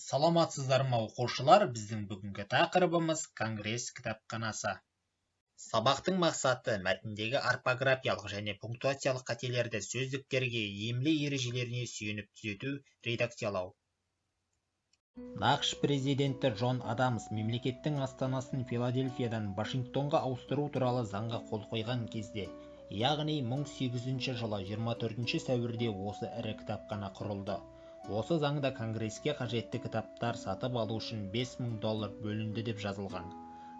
Саламатсыздар ма, оқушылар! Біздің бүгінгі тақырыбымыз – Конгресс кітапханасы. Сабақтың мақсаты: мәтіндегі орфографиялық және пунктуациялық қателерді сөздіктерге, емле ережелеріне сүйеніп түзету, редакциялау. АҚШ президенті Джон Адамс мемлекеттің астанасын Филадельфиядан Вашингтонға ауыстыру туралы заңға қол қойған кезде, яғни 1800 жылы 24 сәуірде осы ірі кітапхана құрылды. Осы заңда Конгресске қажетті кітаптар сатып алу үшін 5000 доллар бөлінді деп жазылған.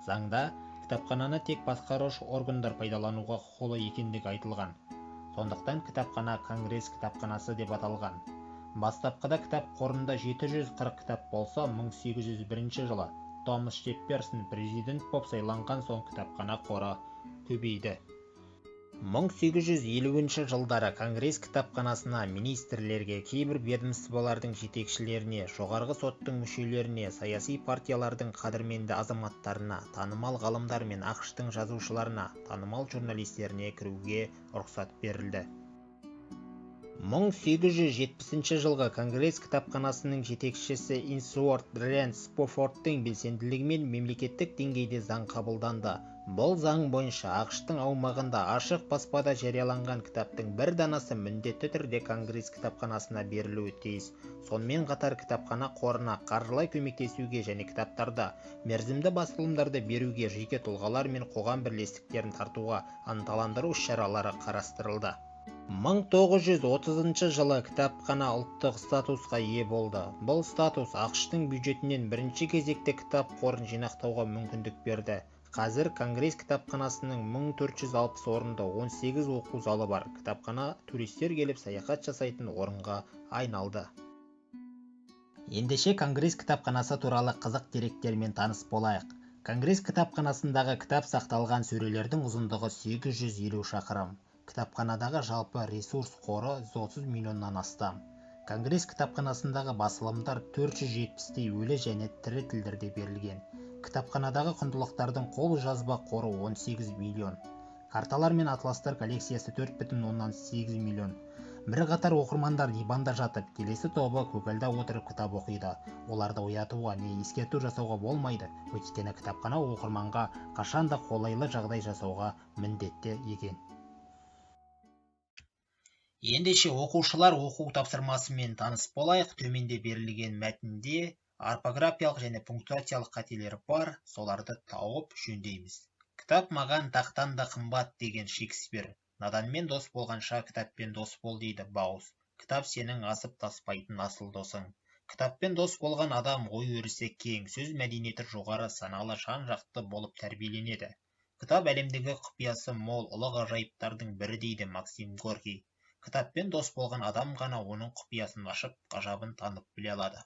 Заңда кітапхананы тек басқарушы органдар пайдалануға құқылы екендігі айтылған. Сондықтан кітапхана Конгресс кітапханасы деп аталған. Бастапқыда кітап қорында 740 кітап болса, 1801 жылы Томас Джефферсон президент боп сайланған соң кітапхана қоры көбейді. 1850 жылдары Конгресс кітапханасына министрлерге, кейбір ведомстволардың жетекшілеріне, Жоғарғы соттың мүшелеріне, саяси партиялардың қадірменді азаматтарына, танымал ғалымдар мен АҚШ-тың жазушыларына, танымал журналистеріне кіруге рұқсат берілді. 1870 жылғы Конгресс кітапханасының жетекшісі Элсуорт Рэнд Спофордтың белсенділігімен мемлекеттік деңгейде заң қабылданды. Бұл заң бойынша АҚШ-тың аумағында ашық баспада жарияланған кітаптың бір данасы міндетті түрде Конгресс кітапханасына берілуі тиіс. Сонымен қатар кітапхана қорына қаржылай көмектесуге және кітаптарды, мерзімді басылымдарды беруге жеке тұлғалар мен қоғам бірлестіктерін тартуға ынталандыру іс-шаралары қарастырылды. 1930 жылы кітапхана ұлттық статусқа ие болды. Бұл статус АҚШ-тың бюджетінен бірінші кезекте кітап қорын жинақтауға мүмкіндік берді. Қазір Конгресс кітапханасының 1460 орынды 18 оқу залы бар. Кітапхана туристер келіп саяхат жасайтын орынға айналды. Ендеше, Конгресс кітапханасы туралы қызық деректермен таныс болайық. Конгресс кітапханасындағы кітап сақталған сөрелердің ұзындығы 850 шақырым. Кітапханадағы жалпы ресурс қоры 130 миллионнан астам. Конгресс кітапханасындағы басылымдар 470-тей өлі және тірі тілдерде берілген. Кітапханадағы құндылықтардың қолжазба қоры 18 миллион. Карталар мен атластар коллекциясы 4,8 миллион. Бірқатар оқырмандар диванда жатып, келесі тобы көгалда отырып кітап оқиды. Оларды оятуға не ескерту жасауға болмайды, өйткені кітапхана оқырманға қашанда қолайлы жағдай жасауға міндетті екен. Ендеше, оқушылар, оқу тапсырмасымен таныс болайық. Төменде берілген мәтінде орфографиялық және пунктуациялық қателер бар, соларды тауып жөндейміз. «Кітап маған тақтан да қымбат», – деген Шекспир. «Наданмен дос болғанша, кітаппен дос бол», – дейді Баус. Кітап – сенің асып таспайтын асыл досың. Кітаппен дос болған адам ой өрісі кең, сөз мәдениеті жоғары, саналы, жан жақты болып тәрбиеленеді. «Кітап – әлемдегі құпиясы мол ұлы ғажайыптардың бірі», – дейді Максим Горький. Кітаппен дос болған адам ғана оның құпиясын ашып, ғажабын танып біле алады.